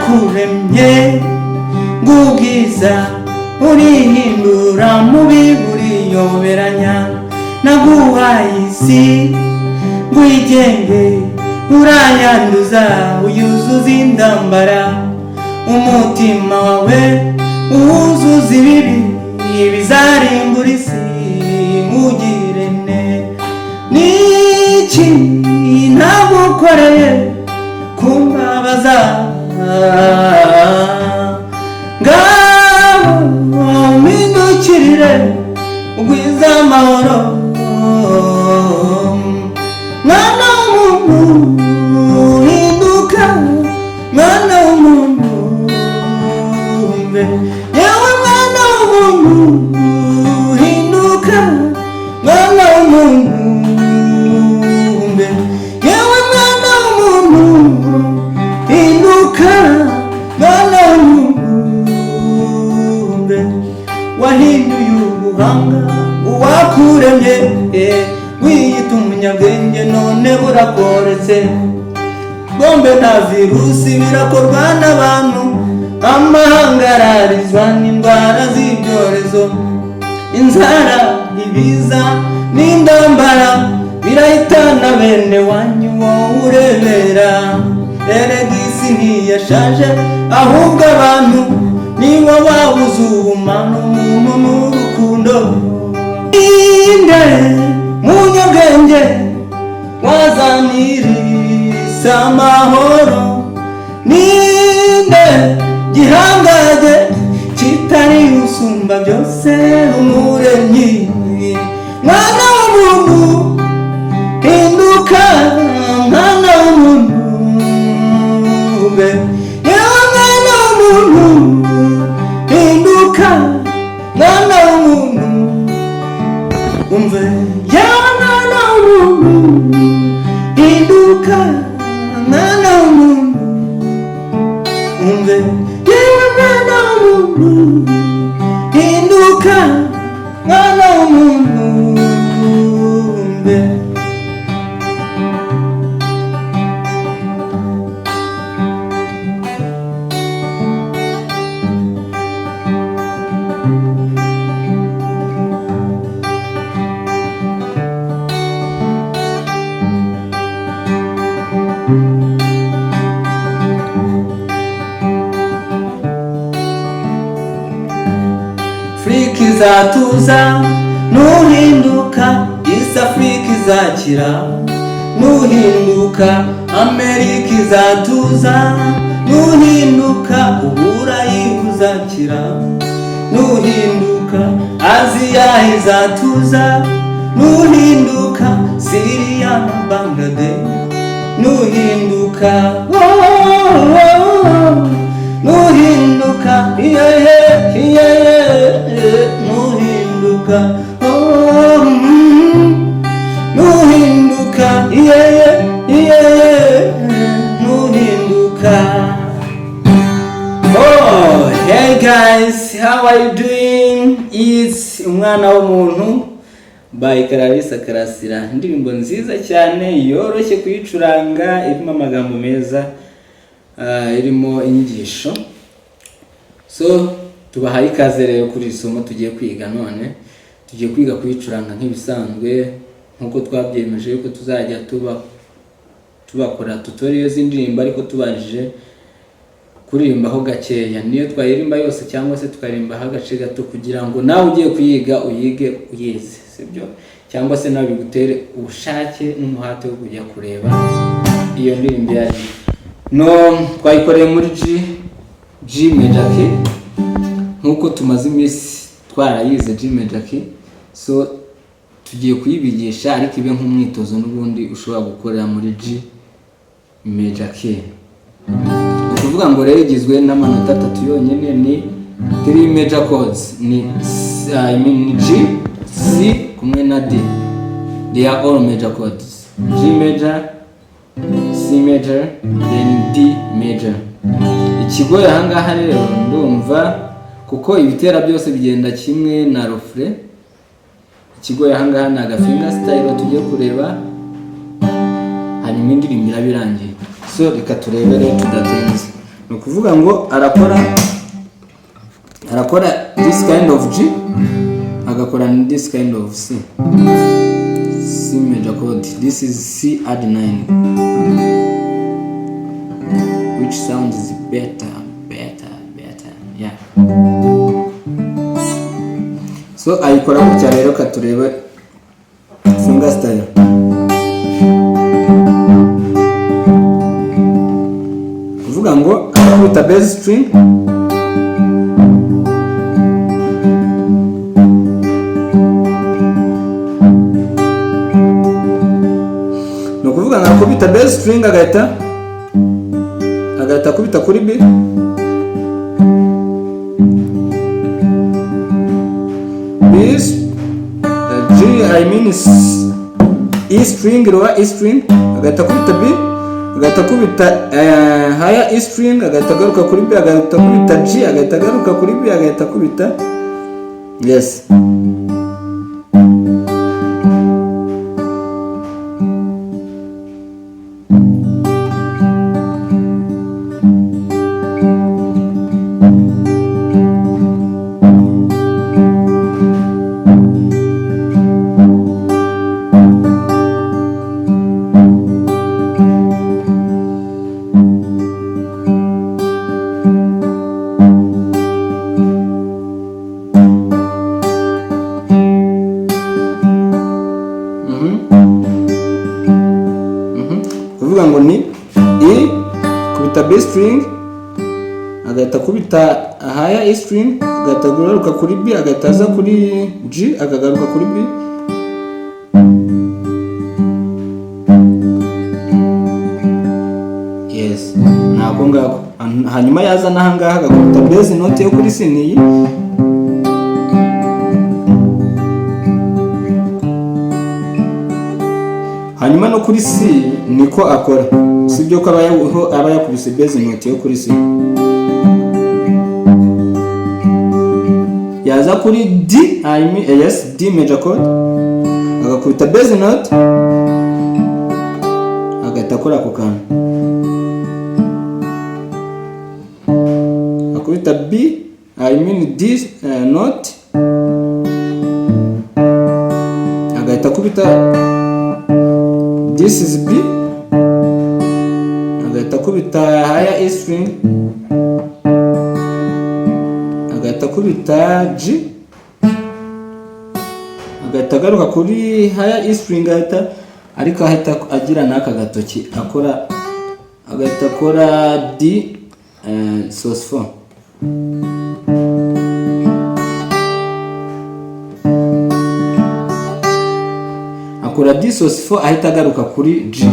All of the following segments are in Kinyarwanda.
Nakuremye ngubwiza, urihindura mubi, uriyoberanya. Naguhaye isi ngwigenge, urayanduza, uyuzuza indambara. Umutima wawe uwuzuza ibibi bizarimbura isi. Nkugirene niki nagukoreye kumbabaza? Ngaho mpindukirire, ugwiza amahoro. Mwana w'umuntu, hinduka. Mwana w'umuntu, mbe yewe, mwana w'umuntu, hinduka. Mwana w'umuntu, mbe yewe, mwana w'umuntu, hinduka. Mwana w'umuntu, mbe wahinduye ubuhanga uwakuremye, wiyita umunyabwenge, none burakoretse. Bombe na virusi birakorwa n'abantu, amahanga ararizwa n'indwara z'ibyorezo. Inzara, ibiza n'indambara birahitana bene wanyu, wowe urebera. Erega isi ntiyashaje, ahubwo abantu nibo babuze ubumana, umuntu n'urukundo. Inde munyabwenge wazanirisa amahoro? Ninde gihangaje kitari usumba byose, Umuremyi? Mwana w'umuntu, hinduka. Mwana w'umuntu, mbe yewe, mwana w'umuntu, hinduka. Mwana w'umuntu, umve yewe, mwana w'umuntu, hinduka. Mwana w'umuntu, umve yewe, mwana w'umuntu, hinduka. Mwana w'umuntu, umve. Afurika izatuza nuhinduka, isi Afurika izakira nuhinduka, Amerika izatuza nuhinduka, Uburayi buzakira nuhinduka, Aziya izatuza nuhinduka, Siriya na Bangladesh nuhinduka. Oh, nuhinduka, yeah, nuhinduka. Oh, nuhinduka, yeah, nuhinduka. Oh, hey guys, how are you doing? It's Umwana w'Umuntu by Clarisse Karasira. Indirimbo nziza cyane, yoroshye kuyicuranga, irimo amagambo meza, irimo inyigisho. So tubahaye ikaze rero kuri iri somo tugiye kwiga none. Tugiye kwiga kuyicuranga nk'ibisanzwe, nk'uko twabyemeje yuko tuzajya tuba tubakora tutorial z'indirimbo, ariko tubanjije kuririmbaho gakeya, niyo twayiririmba yose cyangwa se tukaririmbaho agace gato, kugira ngo nawe ugiye kuyiga uyige uyizi, sibyo? Cyangwa se nawe bigutere ubushake n'umuhate wo kujya kureba iyo ndirimbo iyo ari yo. No twayikoreye muri G major key, nk'uko tumaze iminsi twarayize G major key. So tugiye kuyibigisha, ariko ibe nk'umwitozo n'ubundi ushobora gukorera muri G major key. Ni ukuvuga ngo rero igizwe n'amanota atatu yonyine, ni three major chords, ni I mean, ni G, C kumwe na D. They are all major chords: G major, C major, then D major. Ikigoye ahangaha rero ndumva, kuko ibitera byose bigenda kimwe na refrain, ikigoye ahangaha ni aga finger style tugiye kureba, hanyuma indirimbo iraba irangiye. So reka turebe rero tudatinze. Ni Ni ukuvuga ngo arakora this kind of G, agakora na this kind of C, C major chord. This is C add 9. Which sound is better, better, better? Yeah, so ayikora gutya rero. Katurebe finger style. Kuvuga ngo arakubita bass string, ni ukuvuga ngo akubita bass string, agahita akubita kuri B, B, G, I mean E string, lower E string, agahita akubita B, agahita akubita higher E string, agahita agaruka kuri B, agahita akubita G, agahita agaruka kuri B, agahita akubita, yes. Kuvuga ngo ni E kubita B string, agahita akubita higher E string, agahita agaruka kuri B, agahita aza kuri G, akagaruka kuri B. Yes, nako ngako. Hanyuma yaza n'ahangaha agakubita base note yo kuri C, niyi. Hanyuma no kuri C niko akora, sibyo ko aba yakubise base note yo kuri C. Yaza kuri D, I mean, yes, D major chord, agakubita base note, agahita akora ako kantu, akubita B, I mean D note, agahita akubita, this is B, agahita akubita higher E string, agahita akubita G, agahita agaruka kuri higher E string, agahita ariko ahita agira n'aka gatoki akora, agahita akora D sus 4. Akora D sus 4, ahita agaruka kuri G.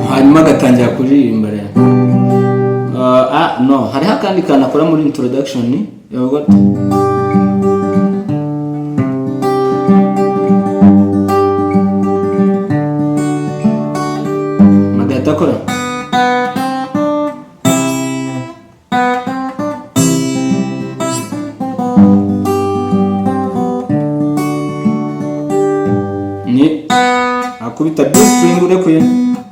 Hanyuma agatangira kuririmba rero. No, hariho akandi kantu akora muri introduction yavuga ati agahita akora ni akubita B string urekuye,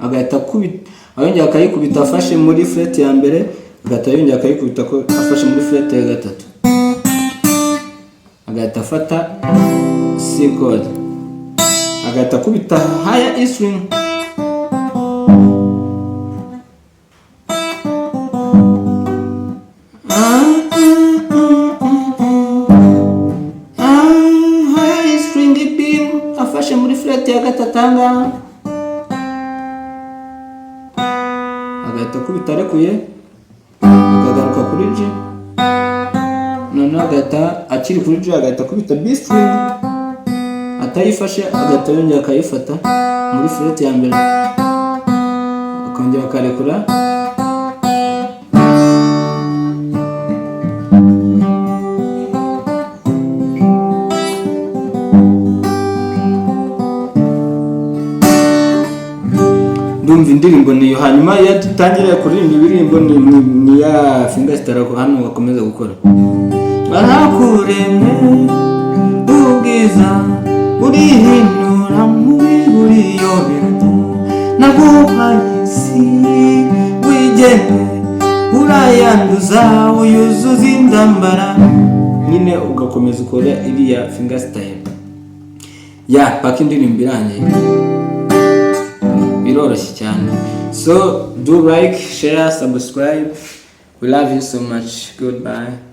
agahita akubita, ayongera akayikubita afashe muri fret ya mbere, agahita yongera akayikubita afashe muri fret ya gatatu, agahita afata C chord, agahita akubita higher E string, higher E string B afashe muri fret ya gatatu ahangaha, agahita akubita arekuye, akagaruka kuri G. Noneho agahita akiri kuri G, agahita akubita B string atayifashe, agahita yongera akayifata muri fret ya mbere, akongera akarekura. Ndumva indirimbo niyo. Hanyuma iyo dutangira kuririmba ibirimbo ni ya fingerstyle hano bakomeza gukora. Barakuremye ubwiza, urihindura mubi, uriyoberanya. Naguhaye isi, wigende urayanduza, uyuzuza indambara. Nyine ugakomeza ukora iriya fingerstyle ya paka indirimbo irangiye. Biroroshye cyane. So do like, share, subscribe. We love you so much. Goodbye.